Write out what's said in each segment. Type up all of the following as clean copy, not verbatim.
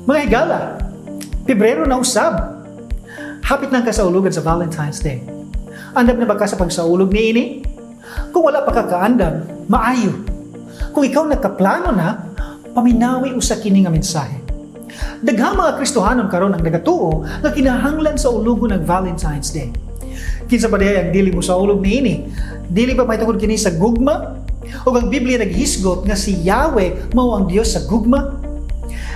Mga higala, Pebrero na usab. Hapit na ang kasaulugan sa Valentine's Day. Andam na ba ka sa pagsaulog niini? Kung wala pa ka kaandam, maayo. Kung ikaw nagkaplano na, paminawi usa kini nga mensahe. Daghang mga Kristohanon karon ang nagatuo nga kinahanglan sa ulugon ang Valentine's Day. Kinsa ba diay ang dili mo sa ulog niini? Dili ba mahitungod kini sa gugma? O ang Biblia naghisgot nga si Yahweh mao ang Dios sa gugma?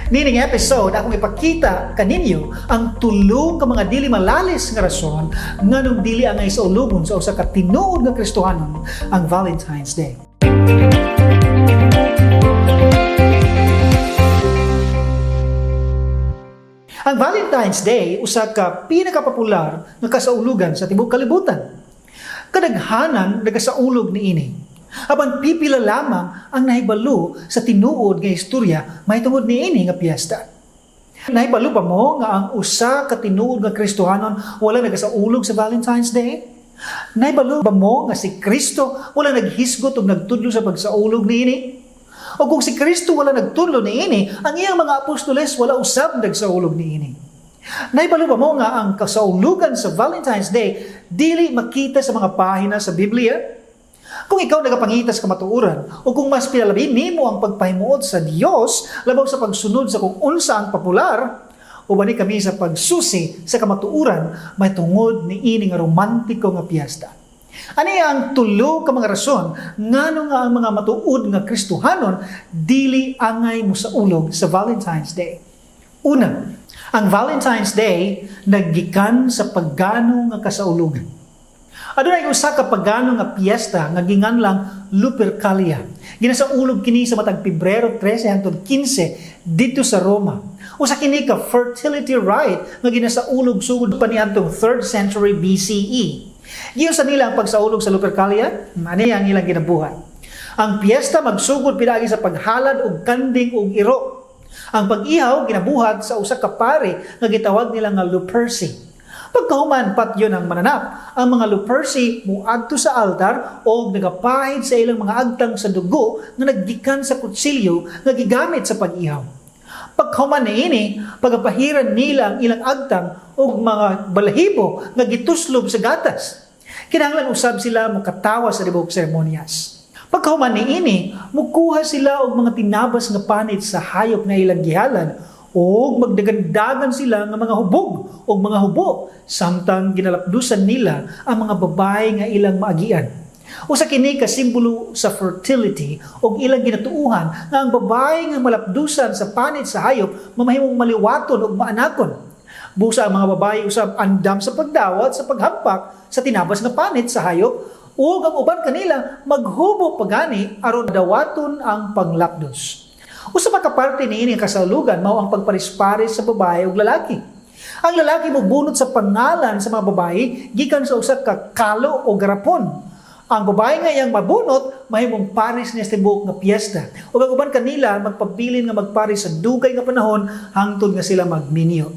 Nining episode, akong ipakita kaninyo ang tulong ka mga dili malalis nga rason nganong dili angay sa ulugon sa usa ka tinuod nga Kristohanon ang Valentine's Day. Ang Valentine's Day usa ka pinakapopular nga kasaulugan sa tibuok kalibutan. Kadaghanan nagasaulog niini. Apan pipila lamang ang nahibalo sa tinuod nga istorya mahitungod niini nga piyesta. Nahibalo ba mo nga ang usa ka tinuod nga Kristohanon wala nagasaulog sa Valentine's Day? Nahibalo ba mo nga si Kristo wala naghisgot ug nagtudlo sa pagsaulog niini? O kung si Kristo wala nagtudlo niini, ang iyang mga apostoles wala usab nagsaulog niini. Nahibalo ba mo nga ang kasaulugan sa Valentine's Day dili makita sa mga pahina sa Biblia? Kung ikaw nagapangita sa kamatuoran o kung mas pinalabi nimo ang pagpahimuot sa Dios labaw sa pagsunod sa kung unsa ang popular, uban ni kami sa pagsusi sa kamatuoran mahitungod niini nga romantiko nga piyesta. Ani ang tulo ka mga rason ngano nga ang mga matuod nga Kristohanon dili angay mosaulog sa Valentine's Day. Una, ang Valentine's Day naggikan sa pagano nga kasaulugan. Adunay usa ka pagano nga piyesta nga ginganlang Lupercalia. Ginasaulog kini sa matag Pebrero 13 hangtod 15 didto sa Roma. Usa kini ka fertility rite nga ginasaulog sugod pa niadtong 3rd century BCE. Giusa nila ang pagsaulog sa Lupercalia, ani ang ilang ginabuhat. Ang piyesta magsugod pinaagi sa paghalad og kanding ug iro. Ang pag-ihaw ginabuhat sa usa ka pare nga gitawag nila nga Luperci. Pagkahuman patyon ang mananap, ang mga Luperci muadto sa altar og nagapahid sa ilang mga agtang sa dugo nga naggikan sa kutsilyo nga gigamit sa pag-ihaw. Pagkahuman niini, pagapahiran nila ang ilang agtang og mga balahibo nga gituslob sa gatas. Kinahanglan usab sila mokatawa sa libok seremonyas. Pagkahuman niini, mukuha sila og mga tinabas nga panit sa hayop nga ilang gihalad og magdagandagan sila nga mga hubog og mga hubo samtang ginalapdusan nila ang mga babae nga ilang maagian. Usa kini ka simbolo sa fertility og ilang ginatuohan nga ang babae nga malapdusan sa panit sa hayop mamahimong maliwaton og maanakon. Busa ang mga babae usab andam sa pagdawat sa paghampak sa tinabas nga panit sa hayop ug ang uban kanila maghubo pagani aron dawaton ang panglapdos. Usa pa ka parte niini ang kasaulugan mao ang pagparis-paris sa babae ug lalaki. Ang lalaki mobunot sa pangalan sa mga babae gikan sa usa ka kalo o garapon. Ang babae nga iyang mabunot mahimong paris niya sa tibuok nga piyesta. Ug ang uban kanila magpabilin nga magparis sa dugay nga panahon hangtod nga sila magminyo.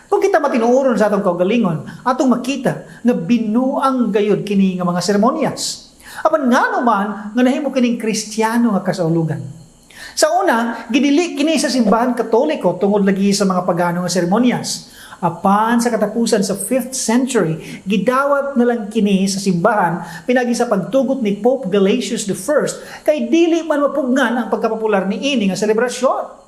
Kung kita matinuoron sa atong kaugalingon, atong makita nga binuang gayud kini nga mga seremonyas. Apan ngano man nga nahimo kining Kristiyano nga kasaulugan. Sa una, gidili kini sa simbahan Katoliko tungod lagi sa mga pagano nga seremonyas. Apan sa katapusan sa 5th century, gidawat na lang kini sa simbahan pinagi sa pagtugot ni Pope Gelasius I kay dili man mapugnan ang pagkapopular niini nga selebrasyon.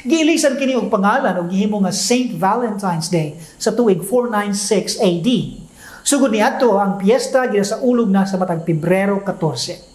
Giilisan kini og pangalan og gihimo nga Saint Valentine's Day sa tuig 496 AD. Sugod niadto ang piyesta ginasaulog na sa matag Pebrero 14.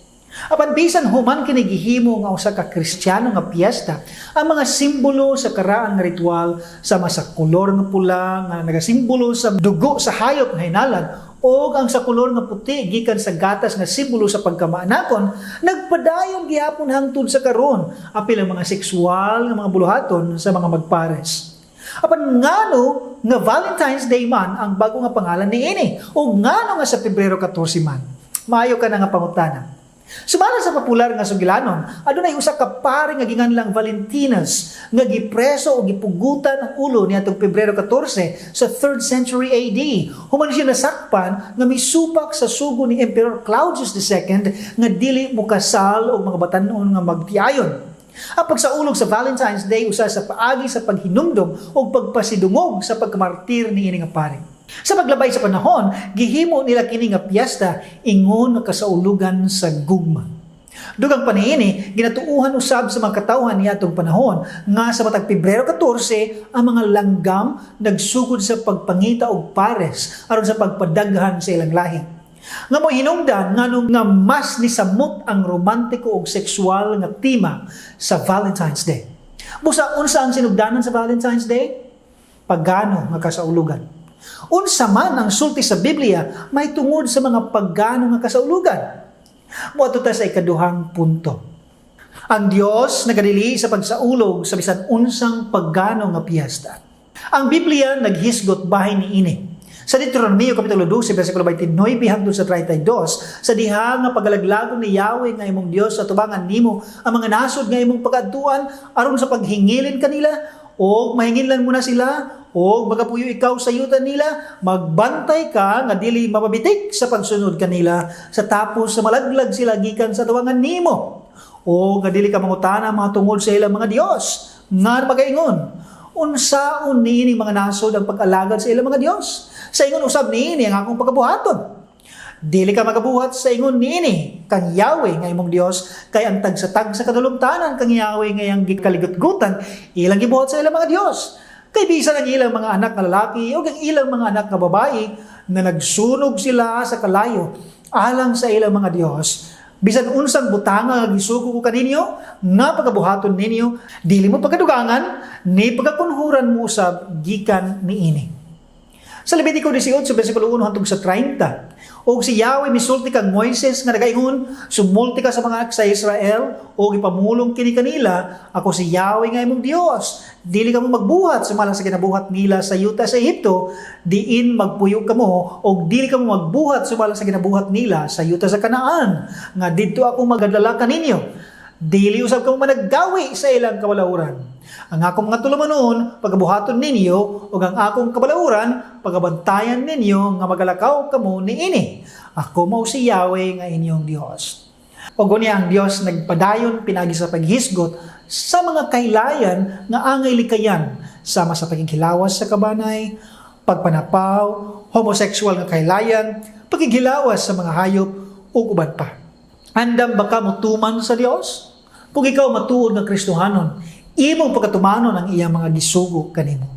Apan bisan human kini gihimo nga usa ka Kristiyano nga piyesta, ang mga simbolo sa karaan nga ritual sama sa kolor nga pula nga nagasimbolo sa dugo sa hayop nga hinalad o ang sa kolor nga puti gikan sa gatas nga simbolo sa pagkamaanakon, nagpadayon gihapon hangtod sa karon apil ang mga sexual nga mga buluhaton sa mga magpares. Apan ngano nga Valentine's Day man ang bago nga pangalan niini o ngano nga sa Pebrero 14 man? Maayo ka na nga pangutana. Sumala sa popular nga sugilanon, adunay usa ka pare nga ginganlang Valentinus nga gipreso o gipugutan ang ulo niadtong Pebrero 14 sa 3rd century AD. Human siya nasakpan nga misupak sa sugo ni Emperor Claudius II nga dili mokasal og mga batan-on nga magtiayon. Ang pagsaulog sa Valentine's Day usa sa paagi sa paghinumdom o pagpasidungog sa pagkamartir ni ini nga pare. Sa paglabay sa panahon, gihimo nila kini nga piyesta ingon nga kasaulugan sa gugma. Dugang pa niini, ginatuuhan usab sa mga katawhan niadtong panahon nga sa matag Pebrero 14 ang mga langgam nagsugod sa pagpangita og pares aron sa pagpadaghan sa ilang lahi. Nga mo hinungdan nganong nga mas nisamot ang romantiko og sexual nga tema sa Valentine's Day. Busa, unsa ang sinugdanan sa Valentine's Day? Pagano nga kasaulugan. Unsa man ang sulti sa Biblia may tungod sa mga pagano nga kasaulugan? Moadto ta sa ikaduhang punto. Ang Dios nagadili sa pagsaulog sa bisan unsang pagano nga piyesta. Ang Biblia naghisgot bahin niini. Sa Deuteronomio kapitulo 12 bersikulo 29 hangtod sa 32, sa diha nga pagalaglagon ni Yahweh nga imong Dios sa tubangan nimo ang mga nasod nga imong pagaadtuan aron sa paghingilin kanila, og mahinginlan mo na sila og magapuyo ikaw sa yuta nila, magbantay ka nga dili mapabitik sa pagsunod kanila sa tapos sa malaglag sila gikan sa tubangan nimo, o nga dili ka mangutana mga tungod sa ilang mga dios nga magaingon, "Unsaon niini mga nasod ang pag-alagad sa ilang mga dios? Sa ingon usab niini ang akong pagabuhaton." Dili ka magabuhat sa ingon niini kang Yahweh nga imong Dios, kay ang tagsa-tagsa kadulumtanan kang Yahweh nga iyang gikaligutgutan ilang gibuhat sa ilang mga dios. Kay bisan ang ilang mga anak nga lalaki o ang ilang mga anak nga babayi na nagsunog sila sa kalayo alang sa ilang mga dios, bisan unsang butanga nga gisugo ko kaninyo nga pagabuhaton ninyo, dili mo pagkadugangan ni pagakunhuran mo usab gikan niini. Sa Levitico 18, versikulo 1 hangtod sa 30, "Og si Yahweh misulti kang Moises nga nagaingon, 'Sumulti ka sa mga anak sa Israel ug ipamulong kini kanila, ako si Yahweh nga imong Dios. Dili kamo magbuhat sumala sa ginabuhat nila sa yuta sa Ehipto, diin magpuyo kamo, og dili kamo magbuhat sumala sa ginabuhat nila sa yuta sa Canaan, nga didto ako magadala kaninyo. Dili usab kamo managgawi sa ilang kabalauran. Ang akong mga tulumanon, pagabuhaton ninyo, ug ang akong kabalauran, pagabantayan ninyo nga magalakaw kamo niini. Ako mao si Yahweh nga inyong Dios.'" Og unya ang Dios nagpadayon pinagi sa paghisgot sa mga kahilayan nga angay likayan sama sa paghihilawas sa kabanay, pagpanapaw, homosexual nga kahilayan, paghihilawas sa mga hayop ug uban pa. Andam ba ka motuman sa Dios? Kung ikaw matuod nga Kristohanon, imong pagkatumanon ang iyang mga gisugo kanimo.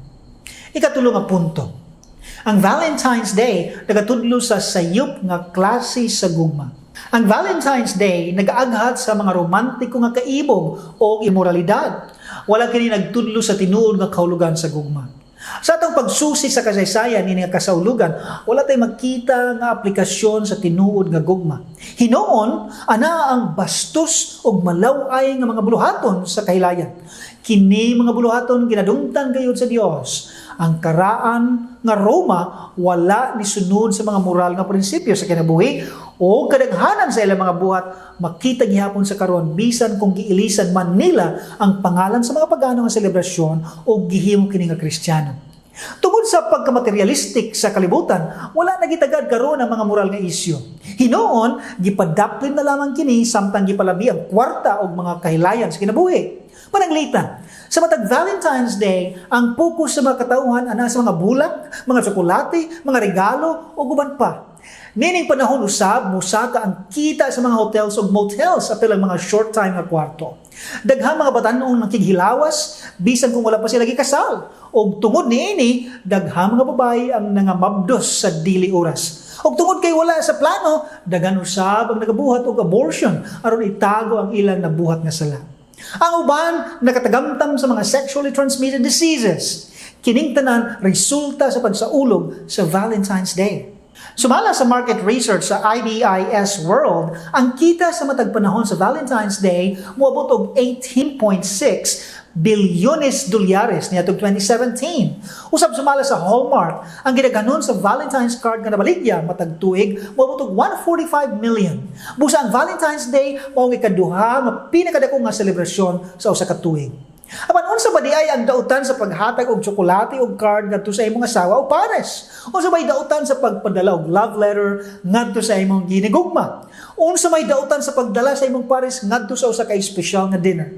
Ikatulo nga punto. Ang Valentine's Day nagatudlo sa sayop nga klase sa gugma. Ang Valentine's Day nagaaghat sa mga romantiko nga kaibog o imoralidad. Wala kini nagtudlo sa tinuod nga kahulugan sa gugma. Sa atong pagsusi sa kasaysayan ini nga kasaulugan, wala tay makita nga aplikasyon sa tinuod nga gugma. Hinuon, ana ang bastos ug malaw-ay nga mga buluhaton sa kahilayan. Kini mga buluhaton ginadumtan gayud sa Dios. Ang karaan nga Roma wala ni sunod sa mga moral nga prinsipyo sa kinabuhi o kadaghanan sa ilang mga buhat makita gihapon sa karon, bisan kung giilisan man nila ang pangalan sa mga pagano nga selebrasyon o gihimo kini nga Kristiyano. Tungod sa pagkamaterialistik sa kalibutan, wala na gitagad karon ang mga moral nga isyu. Hinuon, gipadaplin na lamang kini samtang gipalabi ang kwarta og mga kahilayan sa kinabuhi. Pananglitan, sa matag Valentine's Day, ang focus sa mga katauhan ana sa mga bulak, mga tsokolate, mga regalo ug uban pa. Nining panahon usab, musaka ang kita sa mga hotels ug motels apil ang mga short time nga kwarto. Daghang mga batan-ong nakighilawas bisan kung wala pa sila gikasal. Og tungod niini, daghang mga babae ang nangamabdos sa dili oras. Og tungod kay wala sa plano, daghan usab ang nagabuhat og abortion aron itago ang ilang nabuhat nga sala. Ang uban nakatagamtam sa mga sexually transmitted diseases. Kining tanan resulta sa pagsaulog sa Valentine's Day. Sumala sa market research sa IBIS World, ang kita sa matag panahon sa Valentine's Day moabot og 18.6 bilyones dolyares niadtong 2017. Usab sumala sa Hallmark, ang gidaghanon sa Valentine's card nga nabaligya matag tuig moabot og 145 million. Busa, ang Valentine's Day mao ang ikaduha nga pinakadako nga selebrasyon sa usa ka tuig. Apan unsa ba diay ang dautan sa paghatag og tsokolate og card ngadto sa imong asawa o pares? Unsa may dautan sa pagpadala og love letter ngadto sa imong ginigugma? Unsa may dautan sa pagdala sa imong pares ngadto sa usa ka espesyal nga dinner?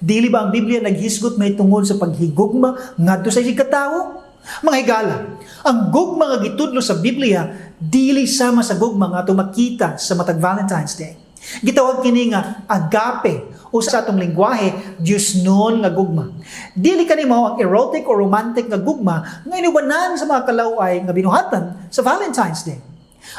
Dili ba ang Biblia naghisgot mahitungod sa paghigugma ngadto sa isigkatawo? Mga higala, ang gugma nga gitudlo sa Biblia dili sama sa gugma nga atong makita sa matag Valentine's Day. Gitawag kini nga agape o sa atong lingwahe, Diyosnon nga gugma. Dili kani mao ang erotic o romantic nga gugma nga inubanan sa mga kalaway nga binuhatan sa Valentine's Day.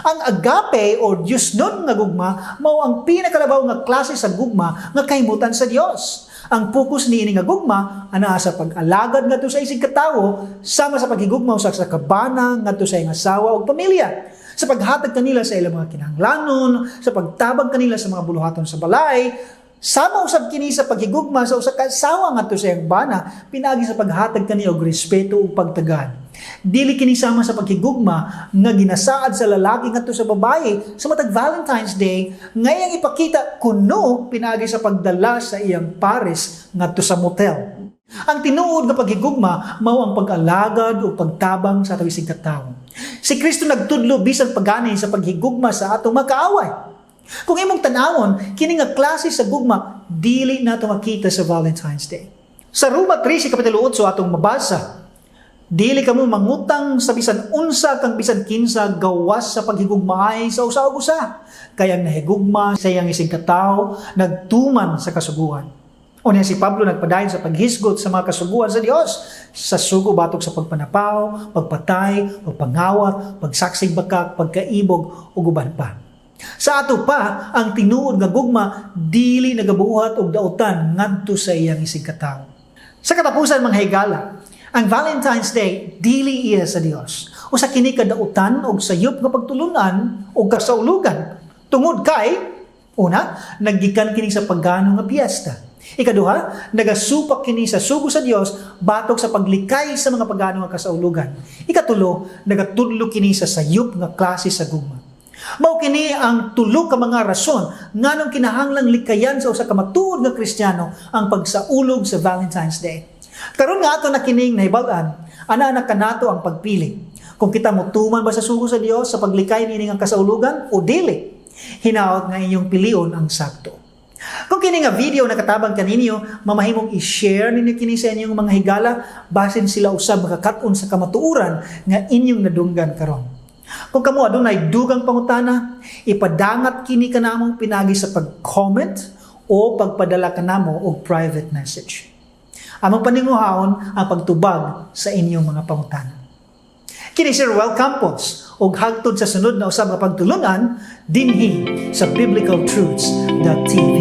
Ang agape o Diyosnon nga gugma mao ang pinakalabaw nga klase sa gugma nga kahimutan sa Dios. Ang pokus niini nga gugma anaa sa pag-alagad ngadto sa isigkatawo sama sa paghigugma usa sa kabana ngadto sa iyang asawa ug pamilya, sa paghatag kanila sa ilang mga kinahanglanon, sa pagtabang kanila sa mga buluhaton sa balay, sama usab kini sa paghigugma sa usa ka asawa ngadto sa iyang bana pinaagi sa paghatag kaniya og respeto ug pagtagan. Dili kini sama sa paghigugma nga ginasaad sa lalaki ngadto sa babaye sa matag Valentine's Day nga iyang ipakita kuno pinaagi sa pagdala sa iyang pares ngadto sa motel. Ang tinuod nga paghigugma mao ang pag-alagad o pagtabang sa atong isigkatawo. Si Kristo nagtudlo bisan pagani sa paghigugma sa atong makaaway. Kung imong tan-awon, kini nga klase sa gugma dili nato makita sa Valentine's Day. Sa Roma 13 kapitulo 8 atong mabasa, "Dili kamo mangutang sa bisan unsa kang bisan kinsa gawas sa paghigugmaay sa usa ug usa. Kay ang nahigugma sa iyang isigkatawo nagtuman sa kasuguan." Unya si Pablo nagpadayon sa paghisgot sa mga kasuguan sa Dios sa sugo batok sa pagpanapaw, pagpatay, pagpangawat, pagsaksig bakak, pagkaibog ug uban pa. Sa ato pa, ang tinuod nga gugma dili nagabuhat og dautan ngadto sa iyang isigkatawo. Sa katapusan, mga higala, ang Valentine's Day dili iya sa Dios. Usa kini ka dautan og sayop nga pagtulunan og kasaulugan. Tungod kay una, naggikan kini sa pagano nga piyesta. Ikaduha, nagasupak kini sa sugo sa Dios batok sa paglikay sa mga pagano nga kasaulugan. Ikatulo, nagatudlo kini sa sayop nga klase sa gugma. Mao kini ang tulo ka mga rason nganong kinahanglang likayan sa usa ka matuod nga Kristiyano ang pagsaulog sa Valentine's Day. Karon nga ato na kining nahibal-an, ana na kanato ang pagpili kung kita motuman ba sa sugo sa Dios sa paglikay niini nga kasaulugan o dili. Hinaot nga inyong pilion ang sakto. Kung kini nga video nakatabang kaninyo, mamahimong i-share ninyo kini sa inyong mga higala, basin sila usab makakat-on sa kamatuoran nga inyong nadunggan karon. Kung kamo adunay dugang pangutana, ipadangat kini kanamo pinaagi sa pag-comment o pagpadala kanamo og private message. Among paninguhaon ang pagtubag sa inyong mga pangutana. Kini si Ruel Campos ug hangtod sa sunod na usab nga pagtulunan dinhi sa biblicaltruths.tv.